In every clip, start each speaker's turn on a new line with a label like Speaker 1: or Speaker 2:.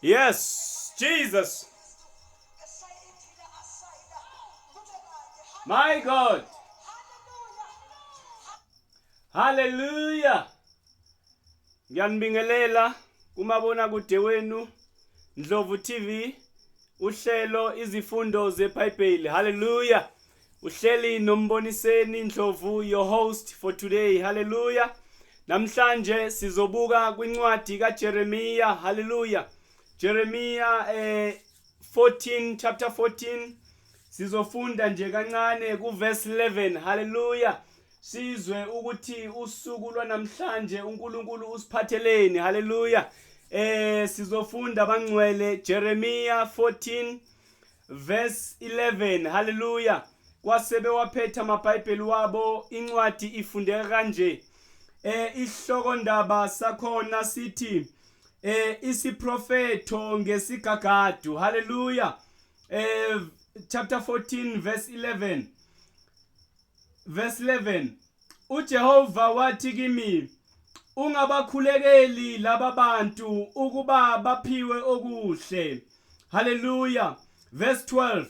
Speaker 1: Yes, Jesus. My God. Hallelujah. Ngiyanibingelela kumabona kude wenu Ndlovu TV uhlelo izifundo zeBhayibheli. Hallelujah. Uhleli nomboniseni Ndlovu, your host for today. Hallelujah. Namhlanje sizobuka kwincwadi kaJeremiya. Hallelujah. Jeremiah 14, chapter 14. Sizofunda nje kancane ku verse 11. Hallelujah. Sizwe ukuthi usuku lwanamhlanje uNkulunkulu usiphatheleni. Hallelujah. Sizofunda, bangcwele, Jeremiah 14 verse 11. Hallelujah. Kwasebe waphetha amabhayibheli wabo, incwadi ifundeka kanje. Isihloko ndaba sakhona sithi isiprofetho ngesigagadu. Hallelujah. Chapter 14 verse 11, verse 11: uJehova wathi kimi, "Ungabakhulekeli laba bantu ukuba baphiwe okuhle." Hallelujah. Verse 12: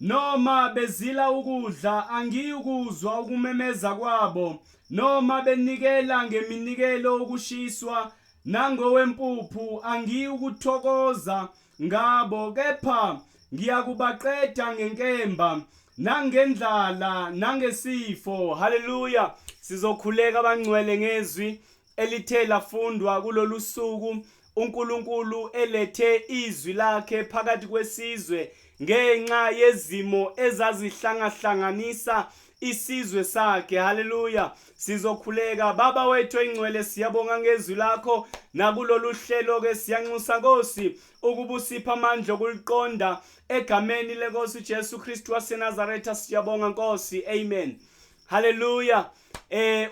Speaker 1: Noma bezila ukudla, angiyukuzwa ukumemeza kwabo, noma benikela ngeminikelo ukushiswa nangowempuphu, angiyukuthokoza ngabo, kepha ngiyakubaqeda ngenkemba nangendlala nangesifo. Haleluya. Sizokhuleka, abangcwele, ngezwi elithe lafundwa kulolu suku. uNkulunkulu elethe izwi lakhe phakathi kwesizwe ngenxa yezimo ezazihlangahlanganisa isizwe sakhe. Haleluya. Sizokhuleka. Baba wethu engcwele, siyabonga ngezwi lakho nakulolu hlelo ke. Siyanxusa, Nkosi, ukuba usipha amandla okuliqonda, egameni lenkosi Jesu Kristu waseNazaretha. Siyabonga, Nkosi. Amen. Haleluya.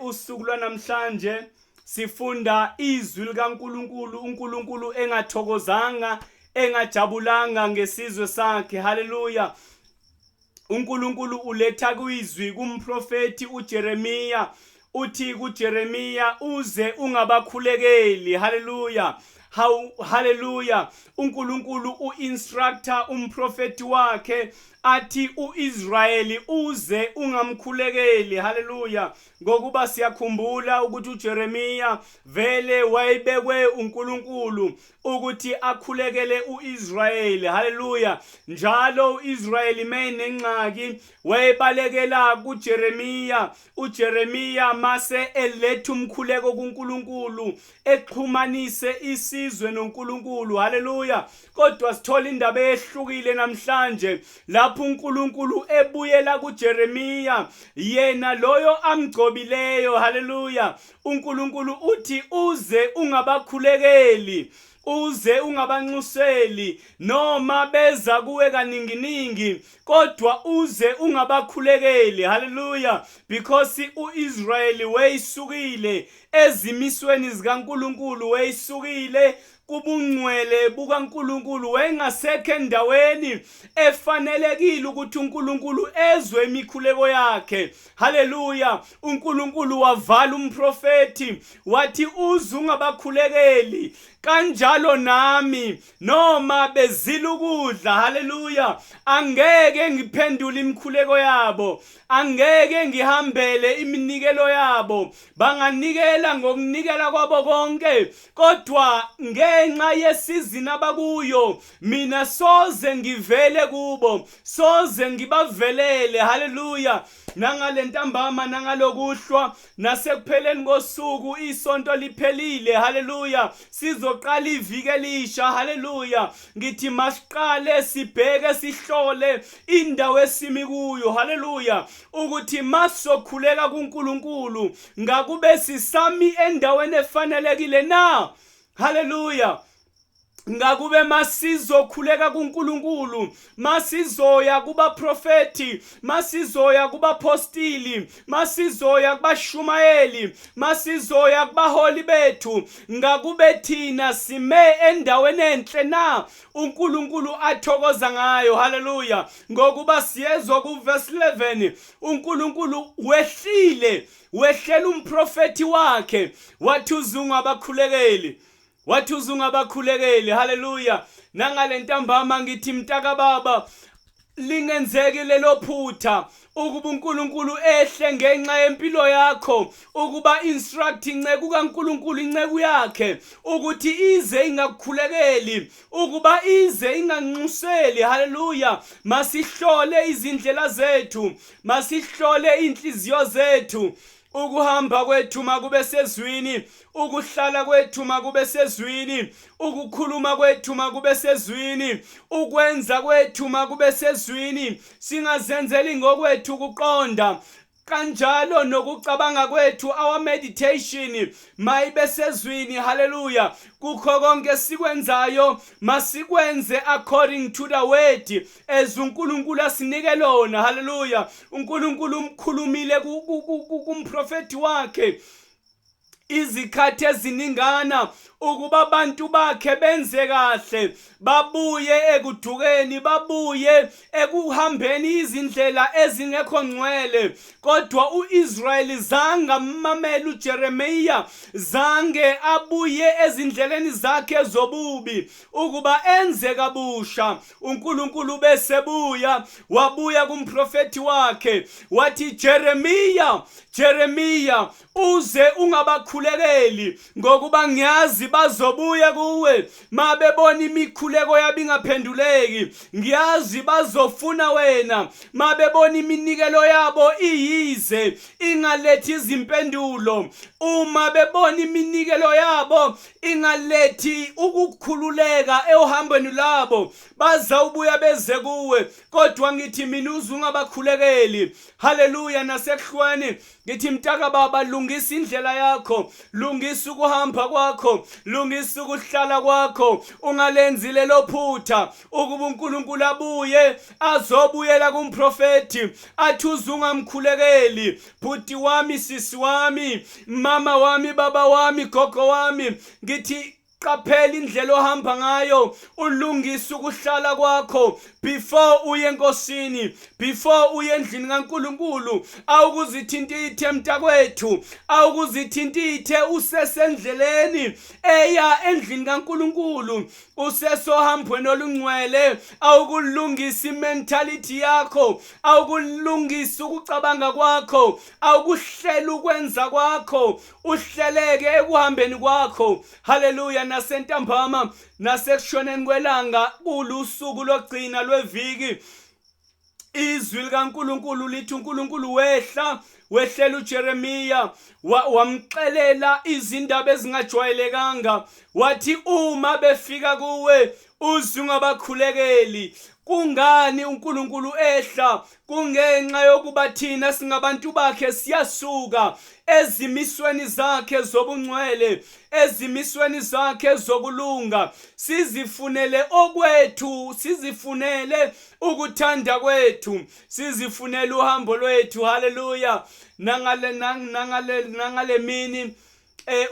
Speaker 1: Usuku lwanamhlanje sifunda izwi likaNkuluNkulu, uNkulunkulu engathokozanga, engajabulanga ngesizwe sakhe. Haleluya. uNkulunkulu uletha kwizwi kumprofeti uJeremiya, uthi kuJeremiya, "Uze ungabakhulekeli." Haleluya. How, haleluya. uNkulunkulu uinstructa umprofeti wakhe, athi uIsrayeli uze ungamkhulekeli. Haleluya. Ngokuba siyakhumbula ukuthi uJeremiya vele wayebekwe uNkulunkulu ukuthi akhulekele uIsrayeli. Haleluya. Njalo uIsrayeli mayinengxaki wayebalekela kuJeremiya. uJeremiya mase eletha umkhuleko kuNkulunkulu, exhumanise isizwe noNkulunkulu. Haleluya. Kodwa sithola indaba ehlukile namhlanje lapho uNkulunkulu ebuyela kuJeremiya, yena loyo amgcobileyo. Haleluya. uNkulunkulu uthi, "Uze ungabakhulekeli, uze ungabanxuseli, noma beza kuwe kaninginingi, kodwa uze ungabakhulekeli." Haleluya. Because uIsrayeli wayisukile ezimisweni zikaNkuluNkulu, wayisukile kubungcwele bukaNkuluNkulu, wayengasekho endaweni efanelekile ukuthi uNkulunkulu ezwe imikhuleko yakhe. Haleluya. uNkulunkulu wavala umprofeti, wathi, "Uze ungabakhulekeli. Kanjalo nami, noma bezila ukudla, haleluya, angeke ngiphendule imikhuleko yabo, angeke ngihambele iminikelo yabo. Banganikela ngokunikela kwabo konke, kodwa ngenxa yesizini abakuyo, mina soze ngivele kubo, soze ngibavelele." Haleluya. Nangale ntambama, nangalokuhlwa, nasekupheleni kosuku, isonto liphelile, haleluya, sizoqala iviki elisha. Haleluya. Ngithi masiqale sibheke, sihlole indawo esimi kuyo, haleluya, ukuthi masokhuleka kuNkulunkulu, ngakube sisami endaweni efanelekile na? Haleluya. Ngakube masizokhuleka kuNkulunkulu, masizoya kubaprofeti, masizoya kubapostili, masizoya kubashumayeli, masizoya kubaholi bethu, ngakube thina sime endaweni enhle na uNkulunkulu athokoza ngayo? Haleluya. Ngokuba siyezwa kuverse 11, uNkulunkulu wehlile, wehlela umprofeti wakhe, wathi, "Uze ungabakhulekeli." Wathi uzungabakhulekeli. Haleluya. Nangalentambama ngithi mntaka baba, lingenzeki lelo phutha ukuba uNkulunkulu ehle ngenxa yempilo yakho, ukuba instruct inceku kaNkulunkulu, inceku yakhe, ukuthi ize ingakukhulekeli, ukuba ize inganxuseli. Haleluya. Masihlole izindlela zethu, masihlole inhliziyo zethu. Ukuhamba kwethu makube sezwini, ukuhlala kwethu makube sezwini, ukukhuluma kwethu makube sezwini, ukwenza kwethu makube sezwini. Singazenzeli ngokwethu ukuqonda, kanjalo nokucabanga kwethu, our meditation mayibe sezwini. Haleluya. Kukho konke sikwenzayo, masikwenze according to the word as uNkulunkulu asinike lona. Haleluya. uNkulunkulu umkhulumile kumprofeti wakhe izikhathi eziningana ukuba abantu bakhe benze kahle, babuye ekudukeni, babuye ekuhambeni izindlela ezingekho ngcwele. Kodwa uIsrayeli zange amamele uJeremiya, zange abuye ezindleleni zakhe zobubi ukuba enze kabusha. uNkulunkulu bese buya, wabuya kumprofeti wakhe wathi, Jeremiya, Jeremiya, uze ungabakhulekeli, ngokuba ngiyazi bazobuya kuwe mabebona imikhuleko yabo ingaphenduleki. Ngiyazi bazofuna wena mabebona iminikelo yabo iyize, ingalethi izimpendulo, uma bebona iminikelo yabo ingalethi ukukhululeka ewuhambweni labo, bazawubuya beze kuwe. Kodwa ngithi mina, uze ungabakhulekeli. Haleluya. Nasekuhlweni ngithi mntaka baba, lungisa indlela yakho, lungisa ukuhamba kwakho, lungisa ukuhlala kwakho. Ungalenzi lelo phutha ukuba uNkulunkulu abuye azobuyela kumprofeti athi uze ungamkhulekeli. Bhuti wami, sisi wami, mama wami, baba wami, gogo wami, ngithi qaphela indlela ohamba ngayo, ulungise ukuhlala kwakho before uye enkosini, before uye endlini kaNkuluNkulu. Awukuzithintithe mntakwethu, awukuzithintithe usesendleleni eya endlini kaNkuluNkulu, usesohambweni olungcwele. Awukulungisa imentality yakho, awukulungisa ukucabanga kwakho, awukuhlela ukwenza kwakho, uhleleke ekuhambeni kwakho. Haleluya. Nasentambama, nasekushoneni kwelanga, kulusuku lokugcina lweviki, izwi likaNkuluNkulu lithi uNkulunkulu wehla, wehlela uJeremiya, wamxelela izindaba ezingajwayelekanga. Wathi uma befika kuwe, uze ungabakhulekeli. Kungani uNkulunkulu ehla? Kungenxa yokuba thina singabantu bakhe siyasuka ezimisweni zakhe zobungcwele, ezimisweni zakhe zokulunga, sizifunele okwethu, sizifunele ukuthanda kwethu, sizifunele uhambo lwethu. Haleluya. Nangale nangale nangale mini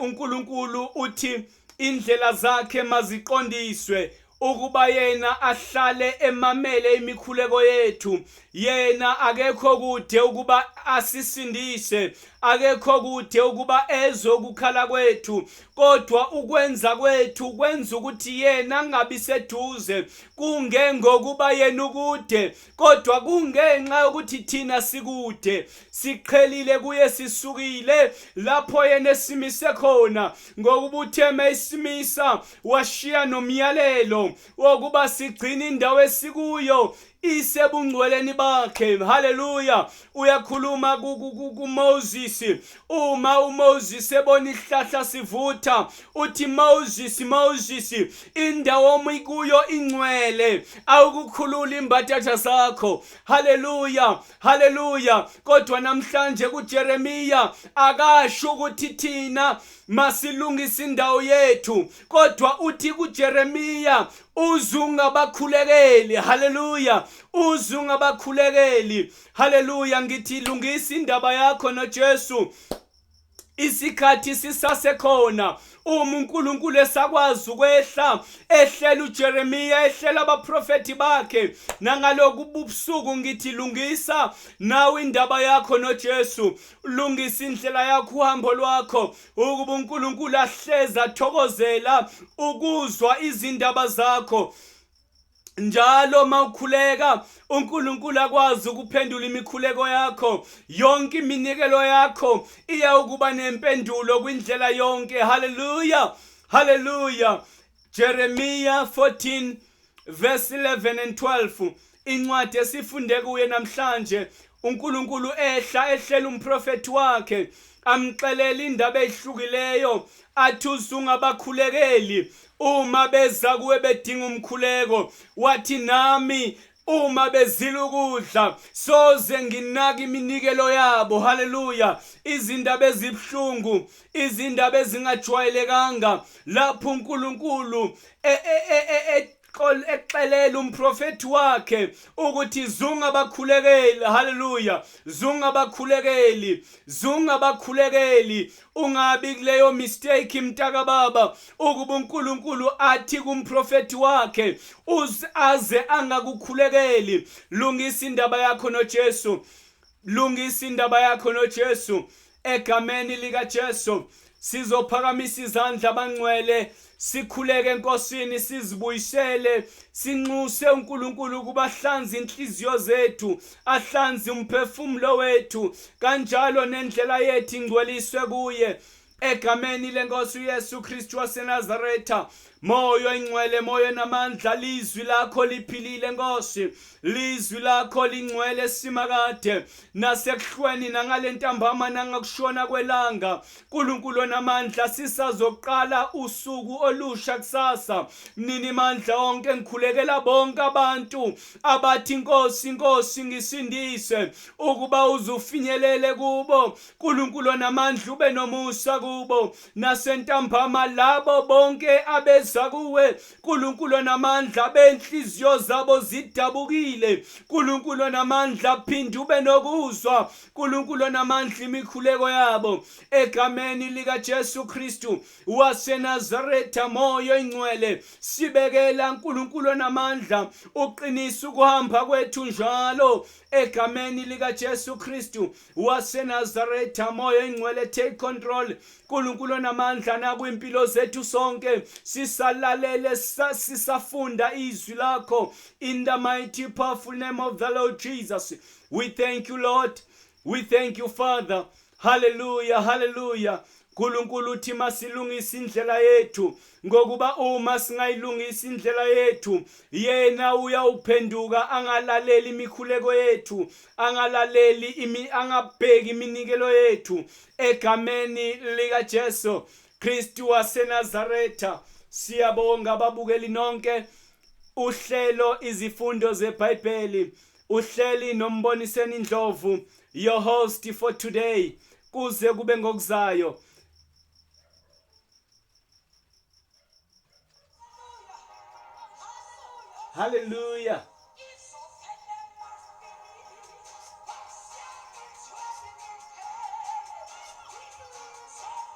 Speaker 1: uNkulunkulu uthi indlela zakhe maziqondiswe ukuba yena ahlale emamele imikhuleko yethu. Yena akekho kude ukuba asisindise, akekho kude ukuba ezwe ukukhala kwethu, kodwa ukwenza kwethu kwenza ukuthi yena angabi seduze. Kungengokuba yena ukude, kodwa kungenxa yokuthi thina sikude, siqhelile kuye, sisukile lapho yena esimise khona, ngokuba utheme isimisa washiya nomyalelo wokuba sigcine indawo esikuyo isebungcweleni bakhe. Haleluya. Uyakhuluma kuMoses, uma uMoses ebona isihlahla sivutha, uthi, Moses, Moses, indawo omi kuyo ingcwele, awukukhulula imbathatha zakho. Haleluya, haleluya. Kodwa namhlanje kuJeremiya akasho ukuthi thina masilungise indawo yethu, kodwa uthi kuJeremiya uzungabakhulekeli. Haleluya. Uzungabakhulekeli. Haleluya. Ngithi lungisa indaba yakho noJesu. Isikhathi sisasekhona uma uNkulunkulu esakwazi ukwehla ehlela uJeremiya ehlela abaprofethi bakhe nangaloku bubusuku ngithi lungisa nawe indaba yakho noJesu lungisa indlela yakho uhambo lwakho ukuba uNkulunkulu ahlezi athokozela ukuzwa izindaba zakho njalo mawukhuleka uNkulunkulu akwazi ukuphendula imikhuleko yakho yonke iminikelo yakho iya ukuba nempendulo kwindlela yonke. Haleluya, haleluya. Jeremiah 14 verse 11 and 12, incwadi esifunde kuye namhlanje. uNkulunkulu ehla ehlela umprofethi wakhe amxelela indaba ehlukileyo athi usungabakhulekeli uma beza kuwe bedinga umkhuleko. Wathi nami uma bezila ukudla soze nginake iminikelo yabo. Haleluya. Izindaba ezibhlungu, izindaba ezingajwayelekanga lapho uNkulunkulu exelela umprofethi wakhe ukuthi zungabakhulekeli. Haleluya, zungabakhulekeli, zungabakhulekeli, ungabi kuleyo mistake mntaka baba ukuba uNkulunkulu athi kumprofethi wakhe aze angakukhulekeli. Lungisa indaba yakho noJesu, lungisa indaba yakho noJesu egameni likaJesu. Sizophakamisa izandla abangcwele, sikhuleke eNkosini, sizibuyisele, sinxuse uNkulunkulu ukuba ahlanze inhliziyo zethu, ahlanze umphefumulo wethu, kanjalo nendlela yethu ingcweliswe kuye egameni lenkosi uYesu Kristu waseNazaretha. Moya oyingcwele, moya namandla, lizwi lakho liphilile Nkosi, lizwi lakho lingcwele simakade, nasekuhlweni nangalentambama nangakushona kwelanga. Nkulunkulu onamandla, sisazoqala usuku olusha kusasa. Mnini mandla onke, ngikhulekela bonke abantu abathi Nkosi, Nkosi ngisindise, ukuba uzufinyelele kubo. Nkulunkulu onamandla, ube nomusa kubo nasentambama labo bonke abeza kuwe. Nkulunkulu onamandla, benhliziyo zabo zidabukile. Nkulunkulu onamandla, phinde ube nokuzwa. Nkulunkulu onamandla, imikhuleko yabo egameni likaJesu Kristu waseNazaretha. Moya oyingcwele, sibekela Nkulunkulu onamandla, uqinisa ukuhamba kwethu njalo egameni likaJesu Kristu waseNazaretha. Moya oyingcwele, take control. Nkulunkulu onamandla, nakwimpilo zethu sonke sisalalele, sisafunda izwi lakho. In the mighty powerful name of the Lord Jesus, we thank you Lord, we thank you Father. Hallelujah, hallelujah. Nkulunkulu uthi masilungise indlela yethu, ngokuba uma singayilungisa indlela yethu, yena uyawuphenduka angalaleli imikhuleko yethu, angalaleli, angabheki iminikelo yethu egameni likaJesu Kristu waseNazaretha. Siyabonga ababukeli nonke. Uhlelo izifundo zeBhayibheli, uhleli noMboniseni Ndlovu, your host for today, kuze kube ngokuzayo. Hallelujah.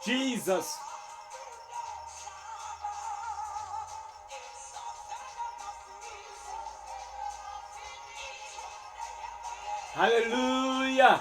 Speaker 1: Jesus. Hallelujah.